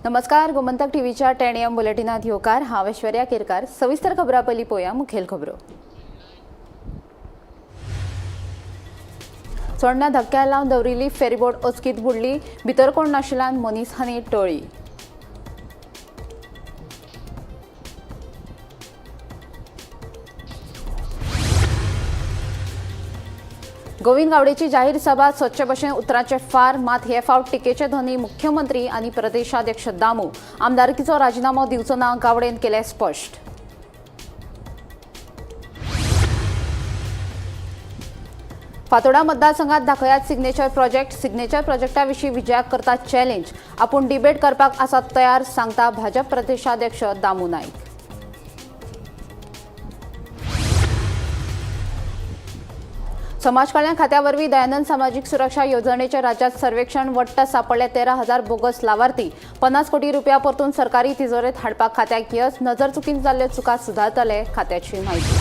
नमस्कार, गोमंतक टीव्हीच्या 10 AM बुलेटिनात येवकार. हांव ऐश्वर्या केरकार. सविस्तर खबरां पयलीं पळोवया मुखेल खबरो. चोडणा धक्क्या लावन दवरिल्ली फेरीबोट अचकीत बुडली. भितर कोण नाशिल्ल्यान मनीस हानी टळ्ळी. गोविंद गावडेची जाहीर सभा स्वच्छ भशेन उतरांचे फार. मात हे फावट टिकेचे धनी मुख्यमंत्री आनी प्रदेशाध्यक्ष दामू. आमदारकीचो राजिनामो दिवचो ना, गावडेन केलें स्पश्ट. फातोडा मतदारसंघात दाखयात सिग्नेचर प्रोजेक्ट. सिग्नेचर प्रोजेक्टा विशीं विजयाक करता चॅलेंज. आपूण डिबेट करपाक आसा तयार, सांगता भाजप प्रदेशाध्यक्ष दामू नायक. समाज कल्याण खात्या वरवीं दयानंद सामाजीक सुरक्षा येवजणेचे राज्यात सर्वेक्षण. वट्ट सापडले 13,000 बोगस लावार्थी. 50 कोटी रुपया परतून सरकारी तिजोरेत हाडपाक खात्याक यस. नजर चुकीन जाल्ल्यो चुका सुदारतले, खात्याची म्हायती.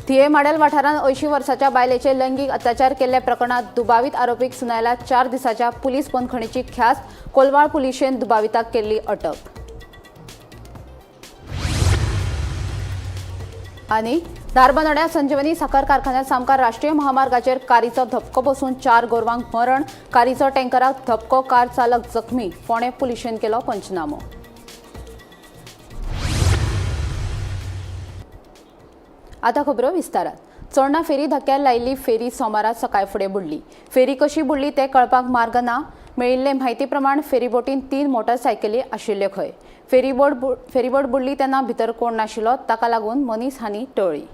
थिये माडेल वाठारांत 80 वर्साच्या बायलेचे लैंगीक अत्याचार केल्ल्या प्रकरणात दुबावीत आरोपीक सुनायला 4 दिसांच्या पुलीस बंदखणीची ख्यास्त. कोलवाळ पुलिशेन दुबाविताक केल्ली अटक. आनी धारबांदोड्या संजीवनी साखर कारखान्या सामकार राष्ट्रीय महामार्गाचेर कारीचो धपको बसून 4 गोरवांक मरण. कारीचो टँकराक धपको, कार चालक जखमी. फोंडें पुलिशेन केलो पंचनामो. आता खबरो विस्तारात. चोडणा फेरी धक्क्यार लायिल्ली फेरी सोमारा सकाळ फुडें बुडली. फेरी कशी बुडली तें कळपाक मार्ग ना. मेळिल्ले म्हायती प्रमाण फेरीबोटीन 3 मोटरसायकली आशिल्ल्यो खंय. फेरीबोट बुडली तेन्ना भितर कोण नाशिल्लो, ताका लागून मनीस हानी टळ्ळी.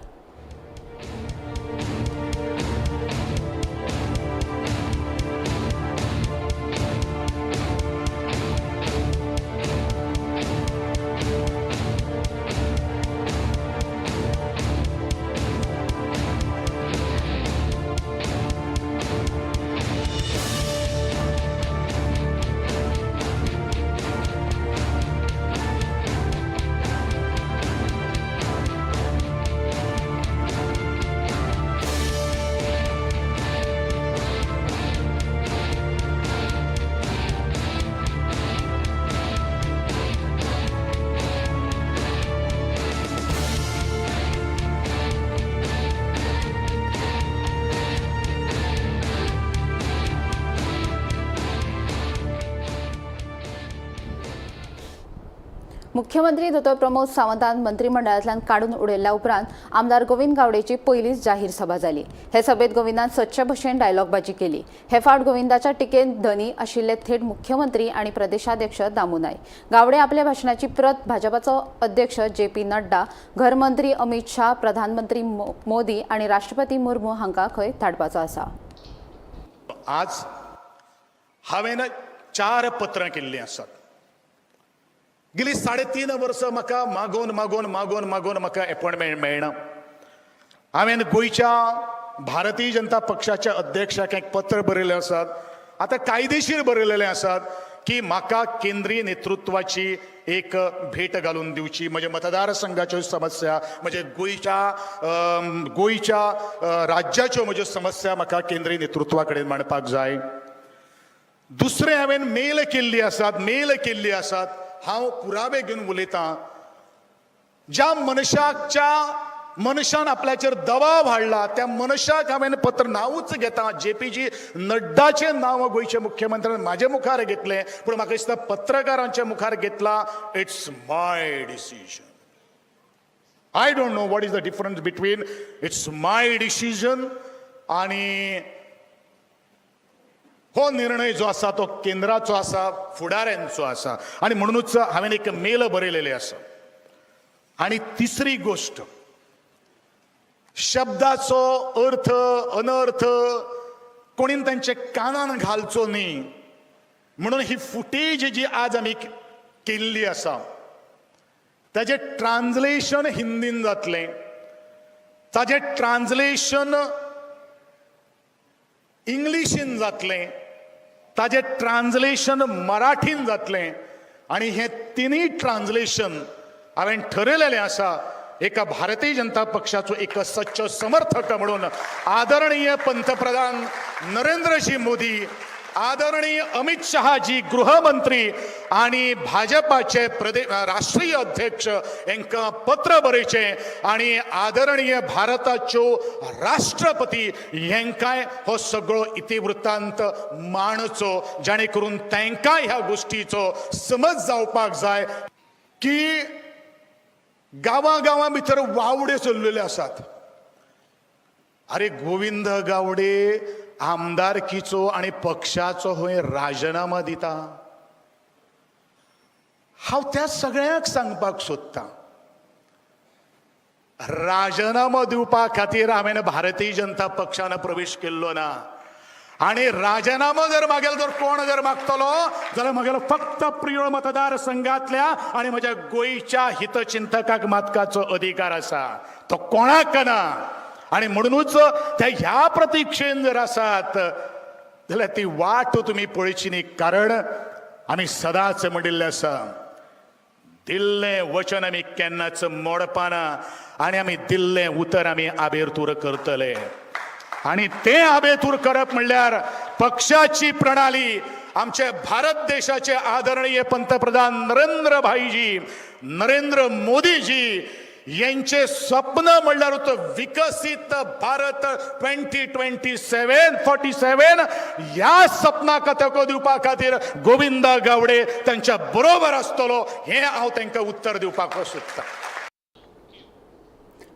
मुख्यमंत्री दोतोर प्रमोद सावंतान मंत्रिमंडळांतल्यान काडून उडयल्ल्या उपरांत आमदार गोविंद गावडेची पयलीच जाहीर सभा जाली. हे सभेत गोविंदान सदचे भशेन डायलॉगबाजी केली. हे फावट गोविंदाच्या टिकेन धनी आशिल्ले थेट मुख्यमंत्री आनी प्रदेशाध्यक्ष दामू नायक. गावडे आपल्या भाशणाची प्रत भाजपाचो अध्यक्ष जे पी नड्डा, घरमंत्री अमित शाह, प्रधानमंत्री मोदी आनी राष्ट्रपती मुर्मू हांकां खंय धाडपाचो आसा. आज हांवें 4 पत्रां केल्लीं आसात. गेली 3.5 वर्सां म्हाका मागोवन मागोवन मागोवन मागोवन म्हाका एपॉयंटमेंट मेळना. हांवें गोंयच्या भारतीय जनता पक्षाच्या अध्यक्षाक एक पत्र बरयलें आसात, आतां कायदेशीर बरयलेलें आसात की म्हाका केंद्रीय नेतृत्वाची एक भेट घालून दिवची. म्हज्या मतदारसंघाच्यो समस्या, म्हज्या गोंयच्या राज्याच्यो म्हज्यो समस्या म्हाका केंद्रीय नेतृत्वा कडेन मांडपाक जाय. दुसरें हांवें मेल केल्ली आसात. हांव पुरावे घेवन उलयतां. ज्या मनशान आपल्याचेर दबाव हाडला त्या मनशाक हांवें पत्र नांवूच घेता. जे पी जी नड्डाचें नांव गोंयच्या मुख्यमंत्र्यान म्हाजे मुखार घेतलें, पूण म्हाका दिसता पत्रकारांच्या मुखार घेतला. It's my decision. I don't know what is the difference between it's my decision आनी हो निर्णय जो आसा तो केंद्राचो आसा, फुडाऱ्यांचो आसा. आनी म्हणूनच हांवें एक मेल बरयलेलें आसा. आनी तिसरी गोश्ट, शब्दाचो अर्थ अनर्थ कोणीन तांच्या कानान घालचो न्ही म्हणून ही फुटेज जी आज आमी केल्ली आसा ताजें ट्रान्सलेशन हिंदीन जातलें, ताजें ट्रान्सलेशन इंग्लिशीन जातलें, ताजें ट्रान्सलेशन मराठीन जातलें. आनी हें तिनूय ट्रान्सलेशन हांवें ठरयलेलें आसा एका भारतीय जनता पक्षाचो एक सच्चो समर्थक म्हणून आदरणीय पंतप्रधान नरेंद्रजी मोदी आदरणीय अमित शहाजी गृहमंत्री आणि भाजपाचे राष्ट्रीय अध्यक्ष हांकां पत्र बरयचें आणि आदरणीय भारताच्यो राष्ट्रपती हेंकांय हो सगळो इतिवृत्तांत मांडचो, जाणे करून तांकां ह्या गोश्टीचो समज जावपाक जाय की गांवां गांवां भितर वावडे चल्लेले आसात. अरे गोविंद गावडे आमदारकीचो आनी पक्षाचो हय राजिनामा दिता. हांव त्या सगळ्यांक सांगपाक सोदतां, राजिनामो दिवपा खातीर हांवें भारतीय जनता पक्षान प्रवेश केल्लो ना. आनी राजिनामो जर मागेलो जर कोण जर मागतलो जाल्यार म्हगेलो फक्त प्रियोळ मतदारसंघातल्या आनी म्हज्या गोंयच्या हितचिंतकाक मागपाचो अधिकार आसा, तो कोणाक ना. आनी म्हणुनूच ते ह्या प्रतिक्षेन जर आसात जाल्यार ती वाट तुमी पळयची न्ही, कारण आमी सदांच म्हणिल्लें आसा, दिल्लें वचन आमी केन्नाच मोडपाना आनी आमी दिल्लें उतर आमी आबेरतूर करतले. आनी तें आबेतूर करप म्हणल्यार पक्षाची प्रणाली, आमचे भारत देशाचे आदरणीय पंतप्रधान नरेंद्र भाईजी, नरेंद्र मोदीजी यांचे स्वप्न म्हणल्यार होतं विकसित भारत 2027 47. ह्या सपनाक तेंको दिवपा खातीर गोविंद गावडे तांच्या बरोबर आसतलो हें हांव तांकां उत्तर दिवपाक सोदतां.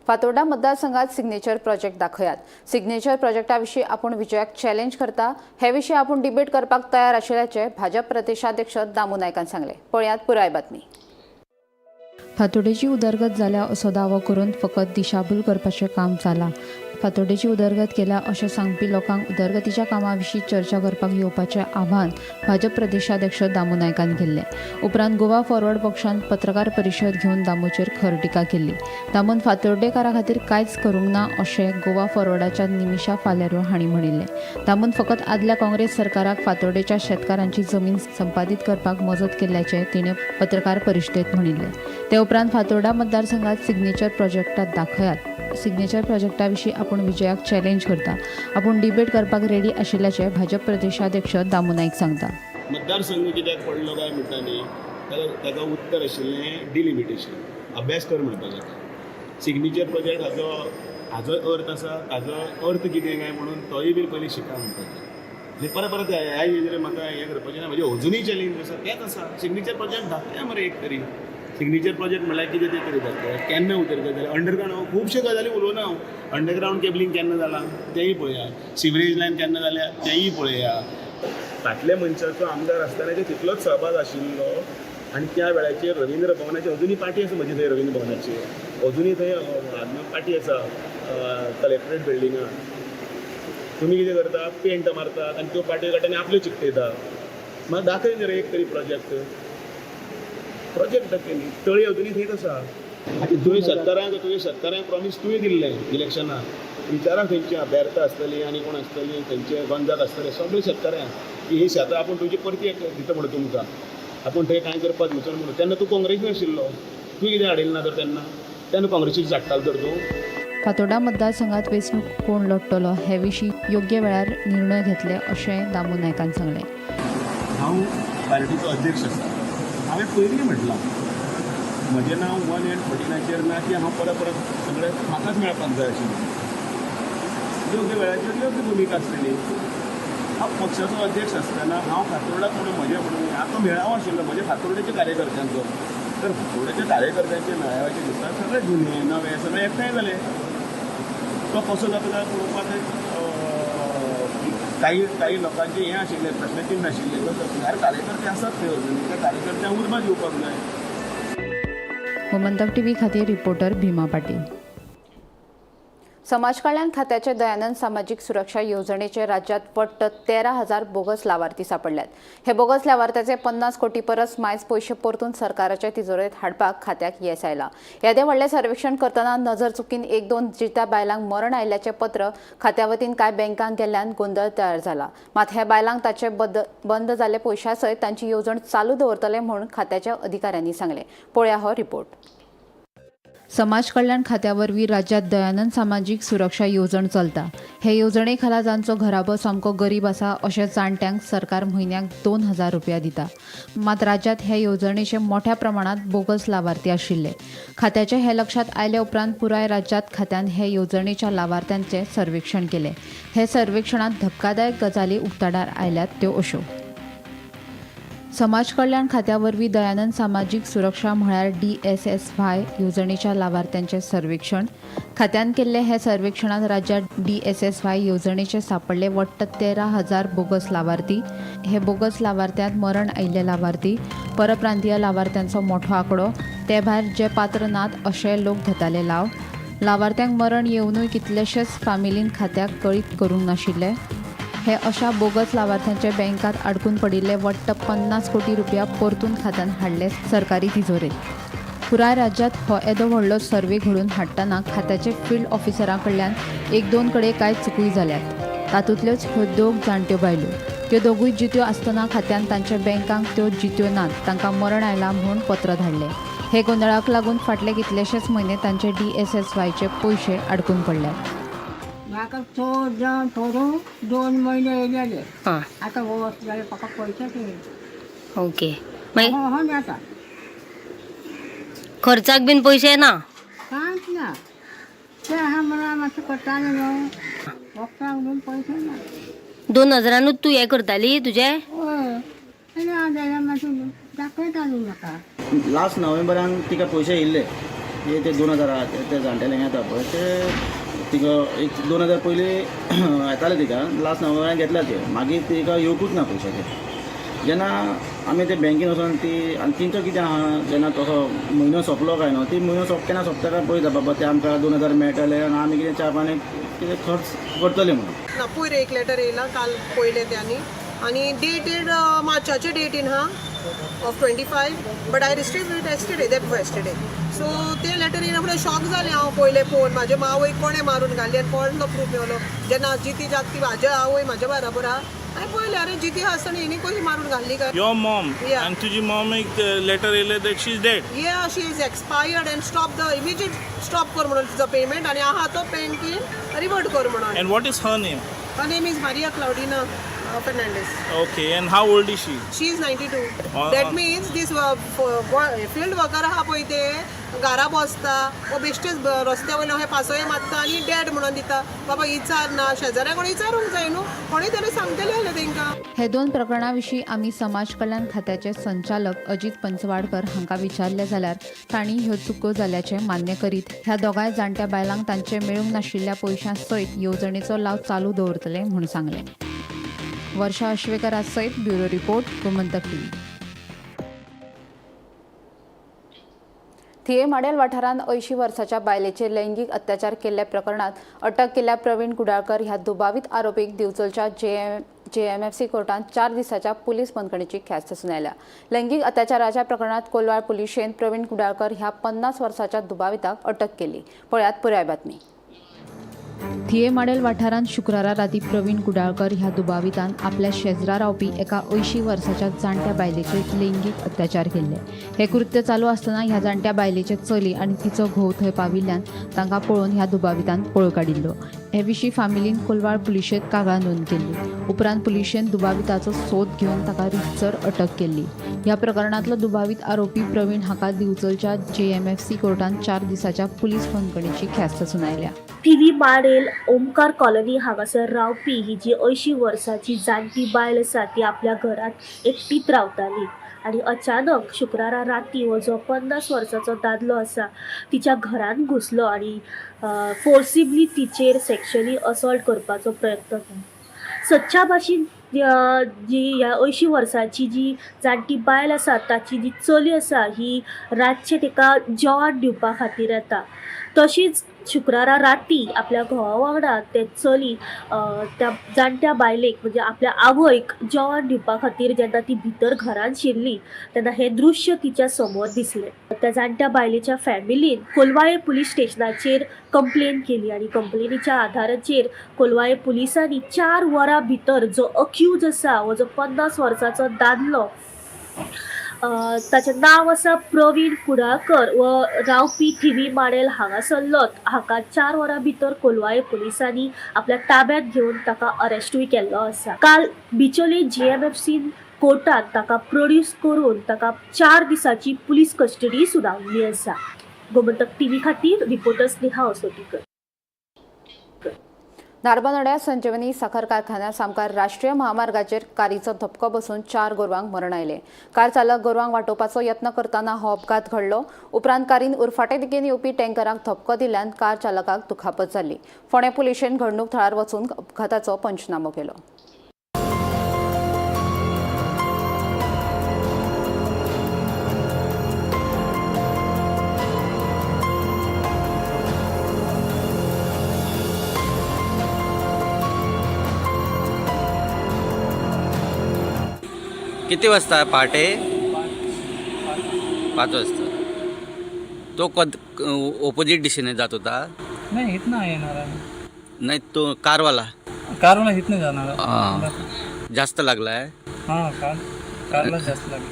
फातोर्डा मतदारसंघात सिग्नेचर प्रोजेक्ट दाखयात. सिग्नेचर प्रोजेक्टा विशीं आपूण विजयाक चॅलेंज करता. हे विशीं आपूण डिबेट करपाक तयार आशिल्ल्याचें भाजप प्रदेशाध्यक्ष दामू नायकान सांगलें. पळयात पुराय बातमी. फातोर्डेची उदरगत जाल्या असो दावो करून फकत दिशाभूल करपाचें काम जालां. फातोर्डेची उदरगत केल्या अशें सांगपी लोकांक उदरगतीच्या कामां विशीं चर्चा करपाक येवपाचें आव्हान भाजप प्रदेशाध्यक्ष दामू नायकान केल्लें. उपरांत गोवा फॉरवर्ड पक्षान पत्रकार परिशद घेवन दामूचेर खर टिका केल्ली. दामून फातोर्डेकारा खातीर कांयच करूंक ना अशें गोवा फॉरवर्डाच्या निमिषा फालेरो हांणी म्हणिल्लें. दामून फकत आदल्या काँग्रेस सरकाराक फातोर्डेच्या शेतकारांची जमीन संपादीत करपाक मजत केल्ल्याचें तिणें पत्रकार परिशदेंत म्हणिल्लें. ते उपरांत फातोर्डा मतदारसंघात सिग्नेचर प्रोजेक्टात दाखयात. सिग्नेचर प्रोजेक्टा विशीं आपूण विजयाक चॅलेंज करता. आपूण डिबेट करपाक रेडी आशिल्ल्याचें भाजप प्रदेशाध्यक्ष दामू नायक सांगता. मतदारसंघ कित्याक पडलो काय म्हणटा न्ही, ताका ताका उत्तर आशिल्लें डिलिमिटेशन. अभ्यास कर म्हणपाचें. सिग्नेचर प्रोजेक्ट हाजो हाजो अर्थ आसा, ताजो अर्थ कितें काय म्हणून तोय बीन पयलीं शिका म्हणपाचें. आनी परत परत ह्या हेजेर म्हाका हें करपाचें ना. म्हजें अजुनूय चॅलेंज आसा तेंच आसा, सिग्नेचर प्रोजेक्ट दाखया मरे एक तरी. सिग्नेचर प्रोजेक्ट म्हणल्यार कितें तें तरी दाखया. केन्ना उदरगत जाली? अंडरग्रावंड हांव खुबश्यो गजाली उलोवना. हांव अंडरग्रावंड केबलींग केन्ना जालां तेंय पळया, सिवरेज लायन केन्ना जाल्या तेंय पळया. फाटल्या मनशाचो आमदार आसतनाचे तितलोच सहभाग आशिल्लो आनी त्या वेळाचेर रवींद्र भवनाची अजुनूय पाटी आसा म्हजी थंय. रवींद्र भवनाची अजुनूय थंय पाटी आसा कलेक्टरेट बिल्डिंगान. तुमी कितें करता, पेंट मारतात आनी त्यो पाटयो काडटा आनी आपल्यो चिकटयता. म्हाका दाखय न्ही रे एक तरी प्रोजेक्ट. प्रोजेक्ट दाखय न्ही. तळी अजुनूय थंयच आसा. आनी तुवें शेतकारांक प्रॉमीस तुवें दिल्लें इलेक्शनाक. विचारा खंयच्या बेर्ता आसतली आनी कोण आसतली, खंयचे गोंजाग आसतले, सगळे शेतकाऱ्यांक की ही शेतां आपूण तुजी परती दिता म्हणून तुमकां, आपूण थंय कांय करपाक दिवचो ना म्हणून. तेन्ना तूं काँग्रेसीन आशिल्लो, तुवें कितें हाडिल्लें ना तर तेन्ना? तेन्ना काँग्रेसीक झाडटालो तर तूं. फातोर्डा मतदारसंघात वेंचणूक कोण लढटलो हे विशीं योग्य वेळार निर्णय घेतले अशें दामू नायकान सांगलें. हांव पार्टीचो अध्यक्ष आसा. हांवें पयलीं म्हटलां, म्हजें नांव 1 एंड 14नाचेर ना की हांव परत परत सगळें म्हाकाच मेळपाक जाय आशिल्लें. योग्य वेळाचेर योग्य भुमिका आसतली. हांव पक्षाचो अध्यक्ष आसतना हांव फातोर्डाक म्हणून म्हजें म्हणून आतां मेळावो आशिल्लो म्हज्या फातोर्डेच्या कार्यकर्त्यांचो, तर फातोर्डेच्या कार्यकर्त्यांच्या मेळाव्याच्या दिसा सगळे जुने नवे सगळे एकठांय जाले. तो कसो जाता काय पळोवपाक एक काही काही लोकांचें हें आशिल्लें, प्रश्नचिन्न आशिल्लें. तर कार्यकर्ते आसात थंय अजून, त्या कार्यकर्त्यांक उर्बा दिवपाक जाय. गोमंतक टीव्ही खातीर रिपोर्टर भीमा पाटील. समाज कल्याण खात्याचे दयानंद सामाजीक सुरक्षा येवजणेचे राज्यात वट्ट 13,000 बोगस लावार्थी सापडल्यात. हे बोगस लावार्थ्याचे 50 कोटी परस मायज पयशे परतून सरकाराच्या तिजोरेत हाडपाक खात्याक येस आयला. येदें व्हडलें सर्वेक्षण करतना नजर चुकीन एक दोन जित्या बायलांक मरण आयिल्ल्याचें पत्र खात्या वतीन कांय बँकांक गेल्ल्यान गोंदळ तयार जाला. मात हे बायलांक ताचे बंद जाल्ले पयशा सयत तांची येवजण चालू दवरतले म्हूण खात्याच्या अधिकाऱ्यांनी सांगलें. पळया हो रिपोर्ट. समाज कल्याण खात्या वरवीं राज्यांत दयानंद सामाजीक सुरक्षा येवजण चलता. हे येवजणे खाला जांचो घराबो सामको गरीब आसा अशे जाणट्यांक सरकार म्हयन्याक 2000 रुपया दिता. मात राज्यांत हे येवजणेचे मोठ्या प्रमाणात बोगस लावार्थी आशिल्ले. खात्याचे हे लक्षात आयले उपरांत पुराय राज्यांत खात्यान हे येवजणेच्या लावार्थ्यांचे सर्वेक्षण केले. हे सर्वेक्षणात धक्कादायक गजाली उक्ताडार आयल्यात त्यो अश्यो: समाज कल्याण खात्या वरवीं दयानंद सामाजीक सुरक्षा म्हळ्यार डीएसएसवाय येवजणेच्या लावार्थ्यांचे सर्वेक्षण. खात्यान केल्ले हे सर्वेक्षणात राज्यात डीएसएसवाय येवजणेचे सापडले वट्ट 13,000 बोगस लावार्थी. हे बोगस लावार्थ्यांत मरण आयिल्ले लावार्थी, परप्रांतीय लावार्थ्यांचो मोठो आंकडो, ते भायर जे पात्र नात अशे लोक घेताले लाव. लावार्थ्यांक मरण येवनूय कितलेशेच फामिलीन खात्याक कळीत करूंक नाशिल्ले. हे अशा बोगस लावार्थ्यांचे बँकात अडकून पडिल्ले वट्ट 50 कोटी रुपया परतून खात्यान हाडले सरकारी तिजोरेत. पुराय राज्यांत हो येदो व्हडलो सर्वे घडोवन हाडटना खात्याचे फिल्ड ऑफिसरां कडल्यान एक दोन कडेन कांय चुकूय जाल्यात. तातूंतल्योच ह्यो दोग जाणट्यो बायलो. त्यो दोगूय जित्यो आसतना खात्यान तांच्या बँकांक त्यो जित्यो नात, तांकां मरण आयलां म्हूण पत्र धाडलें. हे गोंदळाक लागून फाटले कितलेशेच म्हयने तांचे डीएसएसवायचे पयशे अडकून पडल्यात. म्हाका चड थोडो 2 म्हयने येयलेले. आतां वर्स जालें, म्हाका पयशेच येयले. ओके, मागीर? हो हो जाता. खर्चाक बीन पयशे ना? कांयच ना. ते आहा म्हणून मातशें करतालें न्हू, वखदाक बीन पयशे ना. 2000नूच तूं हें करताली तुजें? हय, आनी हांव जाल्यार मातशें दाखयताली म्हाका. लास्ट नोव्हेंबरान तिका पयशे येयल्ले. हे ते 2000 ते जाणटेल्यांक येता पळय ते, तिका एक 2000 पयलीं येताले. तिका लास्ट नोव्हेंबरान घेतल्या ते, मागीर तिका येवकूच ना पयशे ते. जेन्ना आमी ते बँकेन वचोन ती आनी तेंचो कितें आहा, जेन्ना तसो म्हयनो सोंपलो काय न्हू, ती म्हयनो केन्ना सोंपता काय पळयता, बाबा ते आमकां 2000 मेळटले आनी आमी कितें च्या पाणी कितें खर्च करतले म्हणून. ना, पयर एक लेटर येयला, काल पयलें तें. आनी आनी डेटेड मार्चाचे डेटीन हा of 25, but I receive it yesterday, day before yesterday. So ते लेटर येयला म्हणल्यार शॉक जालें हांव. पयलें पळोवन म्हाजे आवयक कोणें मारून घाली आनी कोणलो प्रूफ मेवलो. जेन्ना जिती जागती म्हाज्या आवय म्हाज्या बराबर आहा, हांवें पळयलें, अरे, जिती आसतना हेणी कशी मारून घाल्ली काय? Your mom? Yeah. And तुजी mom एक लेटर येयलें that she is dead? Yeah, she is expired and stop the immediate, stop कर म्हणून तिचो पेमेंट आनी आहा तो बँकेन रिवर्ट कर म्हणून. And what is her name? Her name is Maria Claudina Fernandez. Okay, and how old is she? She is 92. That means this field worker आहा पळय, ते घरा बसता वो बेश्टेच रस्त्या वयल्यान अशें पासय मारता आनी डेड म्हणून दिता. बाबा, विचार ना शेजाऱ्या, कोणी विचारूंक जाय न्हू, कोणी तरी सांगतले जाल्यार तेंकां. हे दोन प्रकरणा विशीं आमी समाज कल्याण खात्याचे संचालक अजित पंचवाडकर हांकां विचारले जाल्यार तांणी ह्यो चुको जाल्याचें मान्य करीत ह्या दोगांय जाणट्या बायलांक तांचे मेळूंक नाशिल्ल्या पयशां सयत येवजणेचो लाव चालू दवरतले म्हूण सांगलें. वर्षा अश्वेकरा सयत ब्युरो रिपोर्ट, गोमंतक टीव्ही. थिये माडेल वाठारांत 80 वर्साच्या बायलेचेर लैंगीक अत्याचार केल्ल्या प्रकरणात अटक केल्ल्या प्रवीण कुडाळकर ह्या दुबावीत आरोपीक दिवचलच्या जेएमएफसी कोर्टान 4 दिसाच्या पुलीस बंदखणीची ख्यास्त सुनायल्या. लैंगीक अत्याचाराच्या प्रकरणात कोलवाळ पुलिशेन प्रवीण कुडाळकर ह्या 50 वर्साच्या दुबाविताक अटक केली. पळयात पुराय बातमी. थिये माडेल वाठारांत शुक्रारा राती प्रवीण कुडाळकर ह्या दुबावितान आपल्या शेजरा रावपी एका 80 वर्साच्या जाणट्या बायलेचेर लैंगीक अत्याचार केल्ले. हे कृत्य चालू आसतना ह्या जाणट्या बायलेचे चली आनी तिचो घोव थंय पाविल्ल्यान तांकां पळोवन ह्या दुबावितान पळ काडिल्लो. हे विशीं फामिलीन कोलवाळ पुलिशेंत कागाळ नोंद केल्ली. उपरांत पुलिशेन दुबाविताचो सोद घेवन ताका रितसर अटक केल्ली. ह्या प्रकरणांतलो दुबावीत आरोपी प्रवीण हाका दिवचलच्या जेएमएफसी कोर्टान 4 दिसाच्या पुलीस बंदखणीची ख्यास्त सुनायल्या. थिवी माडेल ओमकार कॉलनी हांगासर रावपी ही जी 80 वर्साची जाणटी बायल आसा, ती आपल्या घरांत एकटीच रावताली आनी अचानक शुक्रारा राती हो जो 50 वर्साचो दादलो आसा, तिच्या घरान घुसलो आनी फोर्सिबली तिचेर सेक्शुअली असॉल्ट करपाचो प्रयत्न केलो. सदच्या भाशेन जी ह्या 80 वर्साची जी जाणटी बायल आसा, ताची जी चली आसा, ही रातचें तिका जेवण दिवपा खातीर येता. तशीच शुक्रारा राती आपल्या घोवा वांगडा तें चली त्या जाणट्या बायलेक म्हणजे आपल्या आवयक जेवण दिवपा खातीर जेन्ना ती भितर घरान शिरली, तेन्ना हें दृश्य तिच्या समोर दिसलें. त्या जाणट्या बायलेच्या फॅमिलीन कोलवाळे पुलीस स्टेशनाचेर कंप्लेन केली आनी कंप्लेनीच्या आधाराचेर कोलवाळे पुलिसांनी 4 वरां भितर जो अक्यूज आसा, हो जो 50 वर्साचो दादलो ताचें नांव आसा प्रवीण कुडाळकर व रावपी थिवी माडेल हांगासरलोच. हाका 4 वरां भितर कोलवाळे पुलिसांनी आपल्या ताब्यात घेवन ताका अरेस्टूय केल्लो आसा. काल बिचोले GMFC कोर्टात ताका प्रोड्यूस करून ताका 4 दिसांची पुलीस कस्टडी सुनावल्ली आसा. गोमंतक टीव्ही खातीर रिपोर्टर स्नेहा असोटीकर. धारबांदोड्या संजीवनी साखर कारखान्या सामकार राष्ट्रीय महामार्गाचेर कारीचो धपको बसून 4 गोरवांक मरण आयलें. कार चालक गोरवांक वाटोवपाचो यत्न करतना हो अपघात घडलो. उपरांत कारीन उरफाटे दिकेन येवपी टँकराक धपको दिल्ल्यान कार चालकाक दुखापत जाल्ली. फोंडें पुलिशेन घडणूक थळार वचून अपघाताचो पंचनामो केलो. किती वाजता पहाटे? 5 वाजता. तो कद ओपोजिट दिशेने जात होता? नाही, इथनं येणार आहे. नाही, तो कारवाला. कारवाला इथनं जाणार. हां, जास्त लागलाय? हां, कारला जास्त लागलं.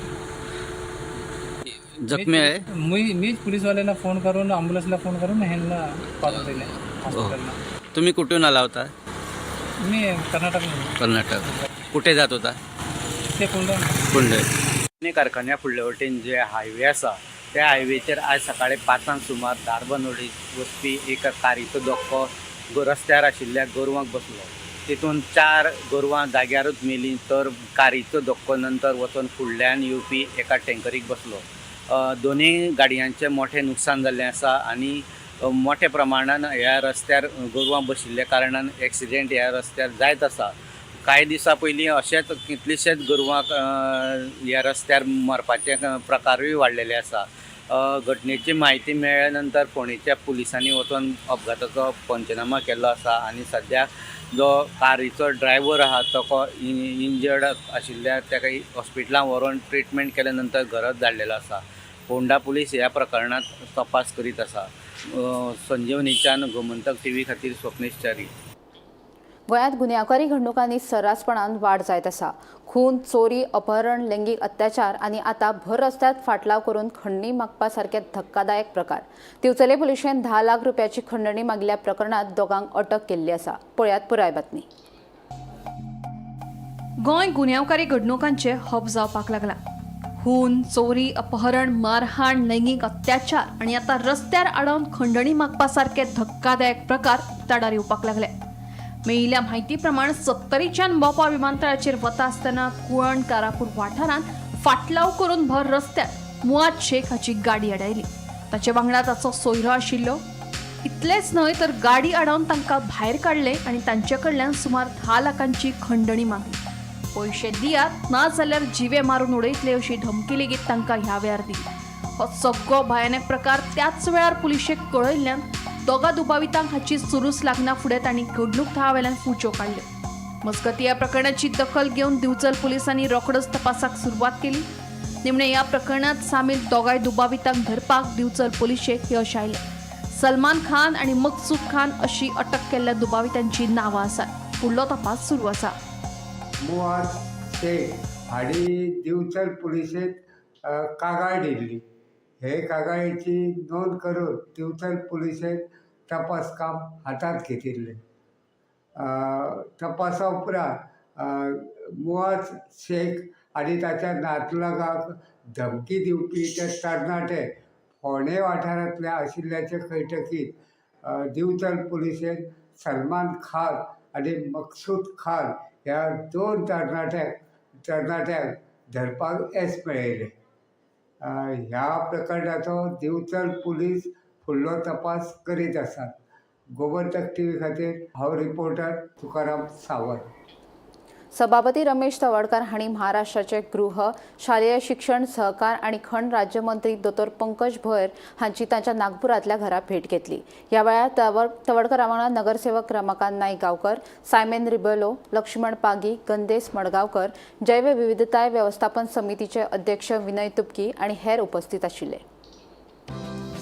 जखमी आहे? मीच पोलीसवाल्याला फोन करून, ॲम्ब्युलन्सला फोन करून ह्यांना पाठवून दिले हॉस्पिटलला. तुम्ही कुठून आला होता? मी कर्नाटक. कर्नाटक. कुठे जात होता? ते कोणतं कुंडे. कारखान्या फुडले वटेन जे हायवे आसा त्या हायवेचेर आयज सकाळी 5 सुमार धारबांदोडे वचपी एका कारीचो धक्को रस्त्यार आशिल्ल्या गोरवांक बसलो. तितून 4 गोरवां जाग्यारूच मेलीं, तर कारीचो धक्को नंतर वचून फुडल्यान येवपी एका टँकरीक बसलो. दोनूय गाडयांचें मोठें नुकसान जाल्लें आसा आनी मोठ्या प्रमाणान ह्या रस्त्यार गोरवां बशिल्ल्या कारणान एक्सिडेंट ह्या रस्त्यार जायत आसा. कांय दिसां पयलीं अशेंच कितलेशेच गोरवांक ह्या रस्त्यार मरपाचे प्रकारूय वाडलेले आसा. घटनेची म्हायती मेळ्ळ्या नंतर फोंडेच्या पुलिसांनी वचून अपघाताचो पंचनामा केल्लो आसा आनी सद्याक जो कारीचो ड्रायव्हर आहा तो इंजर्ड आशिल्ल्या ताका हॉस्पिटलान व्हरून ट्रिटमेंट केल्या नंतर घरात धाडलेलो आसा. होंडा पुलीस ह्या प्रकरणांत तपास करीत आसा. संजीवनीच्यान गोमंतक टीव्ही खातीर स्वप्नेश च्यारी. गोंयांत गुन्यांवकारी घडणुकांनी सर्रासपणान वाड जायत आसा. खून, चोरी, अपहरण, लैंगीक अत्याचार आनी आतां भर रस्त्यार फाटलाव करून खंडणी मागपा सारके धक्कादायक प्रकार. दिवचले पुलिशेन 10 लाख रुपयाची खंडणी मागिल्ल्या प्रकरणांत दोगांक अटक केल्ली आसा. पळयात पुराय बातमी. गोंय गुन्यांवकारी घडणुकांचे हब जावपाक लागला. खून, चोरी, अपहरण, मारहाण, लैंगीक अत्याचार आनी आतां रस्त्यार आडावन खंडणी मागपा सारके धक्कादायक प्रकार उक्ताडार येवपाक लागले. मेळिल्ल्या म्हायती प्रमाण सत्तरीच्यान मोपा विमानतळाचेर वता आसतना कुळण कारापूर वाठारांत फाटलाव करून भर रस्त्यार मुआद शेख हाची गाडी आडायली. ताचे वांगडा ताचो सोयरो आशिल्लो. इतलेंच न्हय तर गाडी आडावन तांकां भायर काडले आनी तांचे कडल्यान सुमार 10 लाखांची खंडणी मागली. पयशे दियात ना जाल्यार जिवे मारून उडयतले अशी धमकी लेगीत तांकां ह्या वेळार दिली. हो सगळो भयानक प्रकार त्याच वेळार पुलिशेक कळयल्ल्यान दोगा दुबावितांक हाची सुरूस लागना फुडें तांणी घडणूक थळावेल्यान फुच्यो काडल्यो. मजगतीं ह्या प्रकरणाची दखल घेवन दिवचल पुलिसांनी रोखडोच तपासाक सुरवात केली. निमणे ह्या प्रकरणांत सामील दोगाय दुबावितांक धरपाक दिवचल पुलिशेक यश आयलें. सलमान खान आनी मकसूद खान अशी अटक केल्ल्या दुबावितांची नांवां आसात. फुडलो तपास सुरू आसा. मुआज शेख हांणी दिवचल पुलिशेंत कागाळ दिल्ली. हे कागाळीची नोंद करून दिवचल पुलिशेन तपास काम हातांत घेतिल्लें. तपासा उपरांत मुआज शेख आनी ताच्या नातलगाक धमकी दिवपी ते तरणाटे फोंडे वाठारांतले आशिल्ल्याचें कळटकीच दिवचल पुलिशेन सलमान खान आनी मकसूद खान ह्या 2 तरणाट्यांक धरपाक येस मेळयलें. ह्या प्रकरणाचो दिवचल पुलीस फुडलो तपास करीत आसात. गोमंतक टीव्ही खातीर हांव रिपोर्टर तुकाराम सावंत. सभापती रमेश तवडकर हांणी महाराष्ट्राचे गृह, शालेय शिक्षण, सहकार आनी खण राज्यमंत्री दोतोर पंकज भोयर हांची तांच्या नागपुरांतल्या घरा भेट घेतली. ह्या वेळार तवडकरा वांगडा नगरसेवक रमाकांत नायक गांवकर, सायमन रिबेलो, लक्ष्मण पागी, गंदेश मडगांवकर, जैवविविधताय व्यवस्थापन समितीचे अध्यक्ष विनय तुपकी आनी हेर उपस्थित आशिल्ले.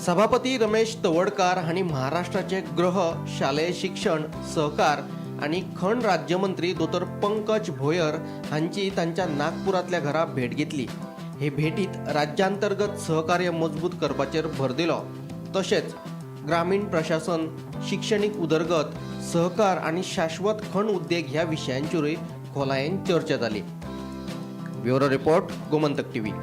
सभापती रमेश तवडकार हांणी महाराष्ट्राचे गृह, शालेय शिक्षण, सहकार आनी खण राज्यमंत्री दोतोर पंकज भोयर हांची तांच्या नागपुरांतल्या घरा भेट घेतली. हे भेटीत राज्यांतर्गत सहकार्य मजबूत करपाचेर भर दिलो. तशेंच ग्रामीण प्रशासन, शिक्षणीक उदरगत, सहकार आनी शाश्वत खण उद्देग ह्या विशयांचेरूय खोलायेन चर्चा जाली. Bureau report, Gomantak TV.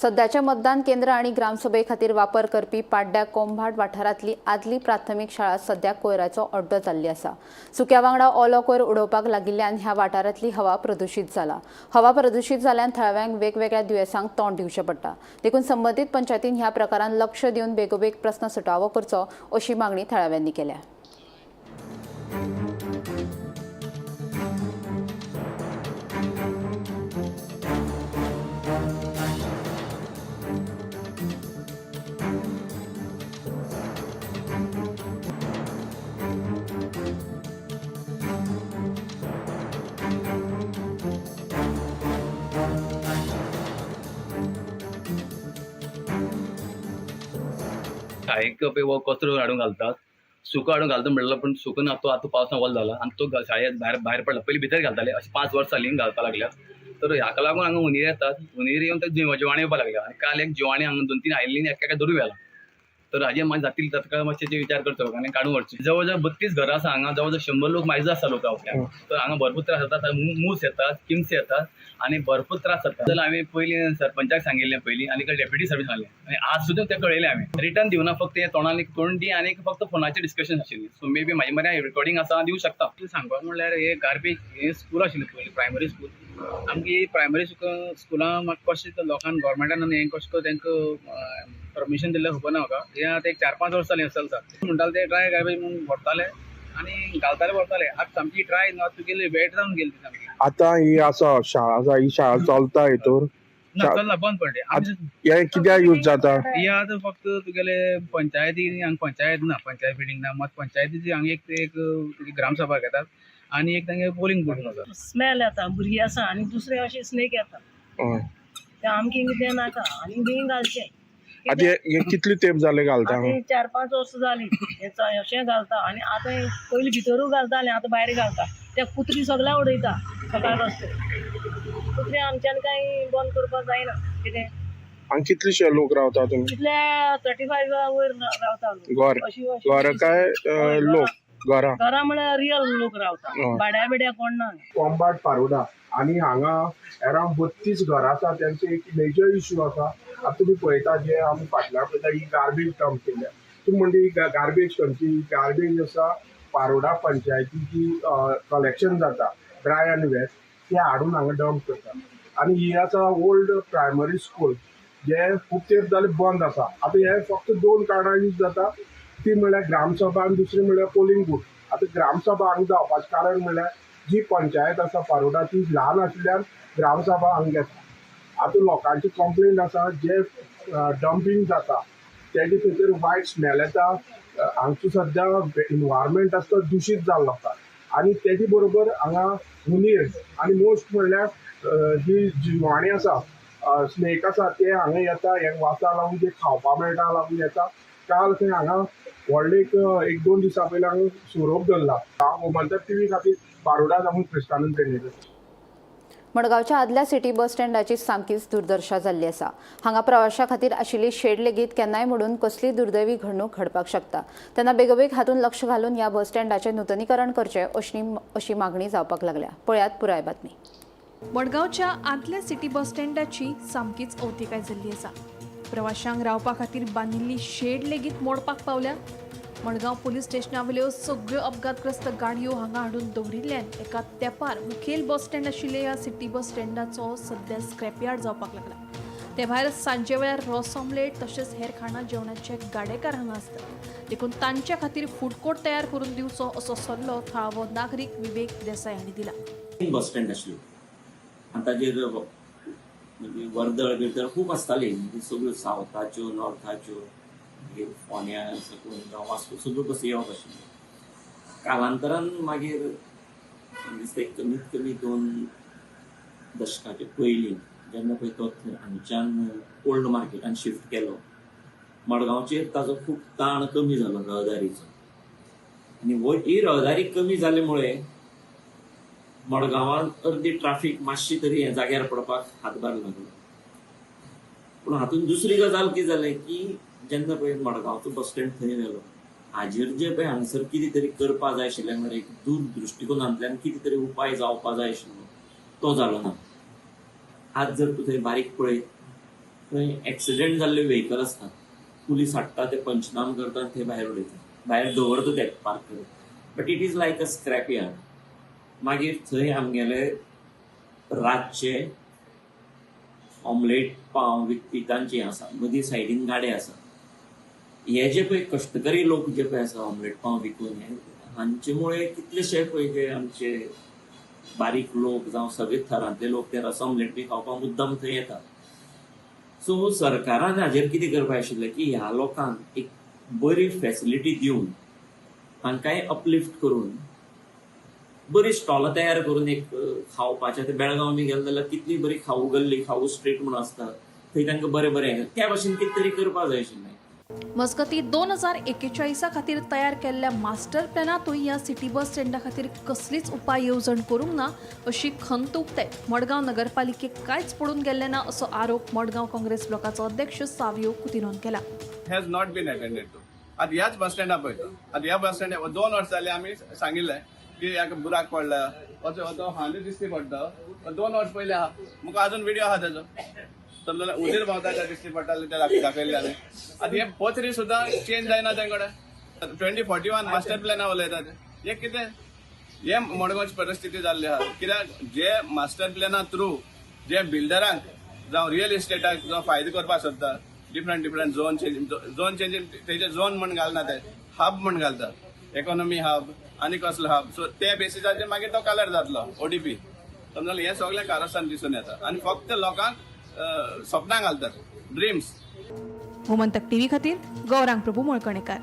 सध्याचे मतदान केंद्र आनी ग्रामसभे खातीर वापर करपी पाड्ड्या कोंभाट वाठारांतली आदली प्राथमीक शाळा सध्या कोयराचो अड्डो जाल्ली आसा. सुक्या वांगडा ओलो कोयर उडोवपाक लागिल्ल्यान ह्या वाठारांतली हवा प्रदुशीत जाला. हवा प्रदुशीत जाल्ल्यान थळाव्यांक वेगवेगळ्या दुयेंसांक तोंड दिवचें पडटा. देखून संबंदीत पंचायतीन ह्या प्रकारान लक्ष दिवन बेगोबेग प्रस्न सुटावो करचो अशी मागणी थळाव्यांनी केल्या. शाळेक पळय हो कचरो हाडून घालतात, सुको हाडून घालता म्हणलो, पूण सुको ना, तो आतां पावसान वोल जाला आनी तो शाळेंत भायर भायर पडला. पयलीं भितर घालताले, अशें 5 वर्सां जालीं घालपाक लागल्या. तर हाका लागून हांगा हुंदीर येतात, हुंदीर येवन ते जिवाणें येवपाक लागल्या आनी काल एक जिवाणें हांगा 2-3 आयिल्लीं आनी एका धरून व्हेलां. तर हाजेर मातशें जातील ताका मातशें विचार करचो आनी काडून व्हरचें. जवळ जवळ 32 घरां आसा हांगा, जवळ जवळ 100 लोक मायज आसा लोक रावप्याक. तर हांगा भरपूर त्रास जाता, मूस येतात, किमसे येतात आनी भरपूर त्रास जाता. जाल्यार हांवें पयलीं सरपंचाक सांगिल्लें पयलीं आनी डेप्युटी सरपंच सांगलें आनी आज सुद्दां तें कळयलें हांवें. रिटर्न दिवना, फक्त हें तोंडान एक तोंडी आनी फक्त फोनाचेर डिस्कशन आशिल्लें. सो मे बी म्हाजे मरे रिकॉर्डिंग आसा, दिवं शकता. सांगपाक म्हणल्यार हे गार्बेज हे स्कूल आशिल्लें पयलीं प्रायमरी स्कूल. आमची प्रायमरी स्कुलां म्हाका कशें लोकांक गव्हर्मेंटान हें कशें करून तांकां परमिशन दिल्लें खबर ना म्हाका. हें आतां एक 4-5 वर्सां जालीं चलता. म्हणटाले ते ड्राय गार्बेज म्हणून व्हरताले आनी घालताले व्हरताले. आतां सामकी ड्राय ना, तुगेली वेट जावन गेली ती सामकी. आतां ही आसा शाळा आसा, ही शाळा चलता हितूर ना चलना, बंद पडली. हे कित्याक यूज जाता? ही आतां फक्त तुगेले पंचायती, हांगा पंचायत ना, पंचायत बिल्डींग ना, मात पंचायतीची हांगा एक ग्रामसभा घेतात आनी एक तांगे पोलिंग बूथ आसा. स्मेल येता, भुरगीं आसा आनी दुसरे अशे स्नेक येता, ते आमकां कितें नाका आनी बीन घालचें. आतां हे कितले तेंप जाले घालता? 4-5 वर्सां जालीं हें अशें घालता आनी आतां पयलीं भितरूय घालतालें, आतां भायर घालता. ते कुत्री सगळ्या उडयता सकाळ रस्ते, कुत्री आमच्यान कांय बंद करपाक जायना कितें. आनी कितलेशे लोक रावता तुमी? कितले 35 वयर रावता लोक. घर काय लोक घरां? घरां म्हळ्यार रियल लोक रावता, भाड्या बिड्या कोण ना. कोंबाट पारोडा आनी हांगा अरावंड 32 घरां आसा, तेंचो एक मेजर इशू आसा. आतां तुमी पळयता जे आमी फाटल्यान पळयता ही गार्बेज डंप केल्या. तुमी म्हणटा ही गार्बेज खंयची? गार्बेज आसा पारोडा पंचायतीची कलेक्शन जाता ड्राय आनी वेस्ट, ते हाडून हांगा डंप करता. आनी ही आसा ओल्ड प्रायमरी स्कूल जे खूब तेंप जाले बंद आसा. आतां हे फक्त 2 कारणां यूज जाता, ती म्हणल्यार ग्रामसभा आनी दुसरी म्हणल्यार पोलिंग बूथ. आतां ग्रामसभा हांगा जावपाचें कारण म्हणल्यार जी पंचायत आसा पारोडा ती ल्हान आशिल्ल्यान ग्रामसभा हांगा घेता. आतां लोकांची कंप्लेन आसा जे डंपींग जाता तेजे थंयसर वायट स्मेल येता. हांगचो सद्या इनवायरमेंट आसा तो दुशीत जाल्लो आसा आनी तेजे बरोबर हांगा हुंदीर आनी मोस्ट म्हणल्यार जी जिवाणी आसा, स्नेक आसा, ते हांगा येता, हे वासा लागून जे खावपा मेळटा लागून येता. काल खंय हांगा व्हडले एक 2 दिसां पयलीं हांगा सोरोप धरला. हांव गोमंतक टीव्ही खातीर पारोडा सावन क्रिस्तानंद पेडणेकर. मडगांवच्या आदल्या सिटी बस स्टँडाची सामकीच दुर्दशा जाल्ली आसा. हांगा प्रवाशां खातीर आशिल्ली शेड लेगीत केन्नाय मोडून कसली दुर्दैवी घडणूक घडपाक शकता. तेन्ना बेगोबेग हातूंत लक्ष घालून ह्या बस स्टँडाचें नुतनीकरण करचें अशी मागणी जावपाक लागल्या. पळयात पुराय बातमी. मडगांवच्या आदल्या सिटी बस स्टँडाची सामकीच अवतिकाय जाल्ली आसा. प्रवाशांक रावपा खातीर बांदिल्ली शेड लेगीत मोडपाक पावल्या. मडगांव पुलीस स्टेशनावेल्यो सगळ्यो अपघातग्रस्त गाडयो हांगा हाडून दवरिल्ल्यान एका तेंपार मुखेल बस स्टँड आशिल्ल्या ह्या सिटी बस स्टँडाचो सध्या स्क्रॅपयार्ड जावपाक लागला. ते भायर सांजे वेळार रोस ऑमलेट तशेंच हेर खाणां जेवणाचे गाडेकार हांगा आसतात, देखून तांच्या खातीर फूड कोर्ट तयार करून दिवचो असो सल्लो थळावो नागरीक विवेक देसाय हांणी दिला. बस स्टँड आशिल्लो आनी ताजेर म्हणजे वर्दळ बिर्दळ खूब आसताली, म्हणजे सगळ्यो सावथाच्यो, नॉर्थाच्यो, मागीर फोंड्या सकून जावं वास्को सगळ्यो बसी येवप आशिल्ल्यो. कालांतरान मागीर दिसता कमीत कमी 2 दशकाचे पयलीं जेन्ना पळय तो हांगच्यान ओल्ड मार्केटान शिफ्ट केलो, मडगांवचेर ताजो खूब ताण कमी जालो रहदारीचो. आनी ही रहदारी कमी जाले मुळे मडगांवांत अर्दी ट्राफीक मातशी तरी हें जाग्यार पडपाक हातभार लागलो. पूण हातूंत दुसरी गजाल कितें जालें की जेन्ना पळय मडगांवचो बस स्टँड थंय व्हेलो, हाजेर जे पळय हांगसर कितें तरी करपा जाय आशिल्लें, म्हळ्यार एक दूर दृश्टिकोनांतल्यान कितें तरी उपाय जावपा जाय आशिल्लो तो जालो ना. आज जर तूं थंय बारीक पळयत थंय एक्सिडंट जाल्ले व्हेकल आसतात, पुलीस हाडटा, ते पंचनाम करता आनी थंय भायर उडयता, भायर दवरता ते पार्क करून. But it is like a scrap yard. मागीर थंय आमगेले रातचे ऑमलेट पाव विकपी तांचे आसा, मदीं सायडीन गाडे आसा. हे जे पळय कश्टकरी लोक जे पळय आसा ऑमलेट पाव विकून, हे हांचे मुळे कितलेशे पळय जे आमचे बारीक लोक जावं सगळे थरांतले लोक ते रस ऑमलेट बी खावपाक मुद्दम थंय येतात. सो सरकारान हाजेर कितें करपाक आशिल्लें की ह्या लोकांक एक बरी फॅसिलिटी दिवन तांकांय अपलिफ्ट करून बरी स्टॉलां तयार करून एक खावपाचें. आतां बेळगांव बी गेले जाल्यार कितली बरी खाऊ गल्ली, खाऊ स्ट्रीट म्हणून आसता, थंय तांकां बरें बरें त्या भाशेन कितें तरी करपाक जाय आशिल्लें. मजगती 2041 खातीर तयार केल्ल्या मास्टर प्लॅनांतूय ह्या सिटी बस स्टँडा खातीर कसलीच उपाय येवजण करूंक ना अशी खंत उक्तायत मडगांव नगरपालिकेक कांयच पडून गेल्लें ना असो आरोप मडगांव काँग्रेस ब्लॉकाचो अध्यक्ष सावियो कुतिनोन केला. Has not been attended to. आतां ह्याच बस स्टँडा पळयता, आतां ह्या बस स्टँडा 2 वर्स जालीं आमी सांगिल्लें की ह्या बुराक पडला, असो हांव दिश्टी पडटा. 2 वर्स पयलीं आहा, म्हाका अजून व्हिडियो आहा तेजो, समजा उदीर भोंवता त्या दिश्टी पडटाले ते दाखयल्ले हांवें. आतां हे पत्री सुद्दां चेंज जायना तें कडेन. 2041 मास्टर प्लॅना उलयता ते, हे कितें हे मडगांवची परिस्थिती जाल्ली आहा. कित्याक जे मास्टर प्लॅना थ्रू जे बिल्डरांक जावं रियल इस्टेटाक जावं फायदो करपाक सोदता, different different zone change, zone change तेजे झोन म्हण घालना, ते हब म्हण घालता, इकॉनॉमी हब आनी कसलो हब. सो ते बेसिसाचेर मागीर तो कलर जातलो ओडीपी. समजलें, हें सगळें कारस्थान दिसून येता आनी फक्त लोकांक सपनां घालतात, ड्रिम्स. गोमंतक टीव्ही खातीर गौरांग प्रभू मळकणेकर.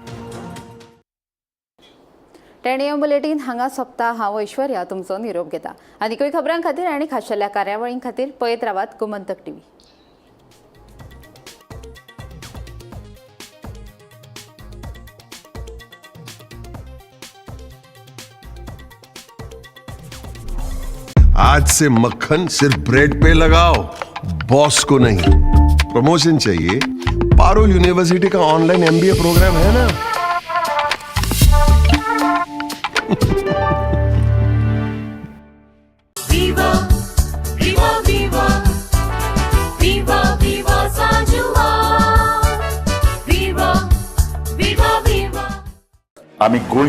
10 AM bulletin हांगा सोंपता. हांव ऐश्वर्या तुमचो निरोप घेता. आनीकूय खबरां खातीर आनी खाशेल्या कार्यावळीं खातीर पळयत रावात गोमंतक टीव्ही. आज से मक्खन सिर्फ ब्रेड पे लगाओ, बॉस को नहीं. प्रमोशन चाहिए? पारुल यूनिवर्सिटी का ऑनलाइन एमबीए प्रोग्राम है ना. Viva, Viva, Viva, Viva, Viva Sanjua. Viva, Viva, Viva. आमी गोंयचे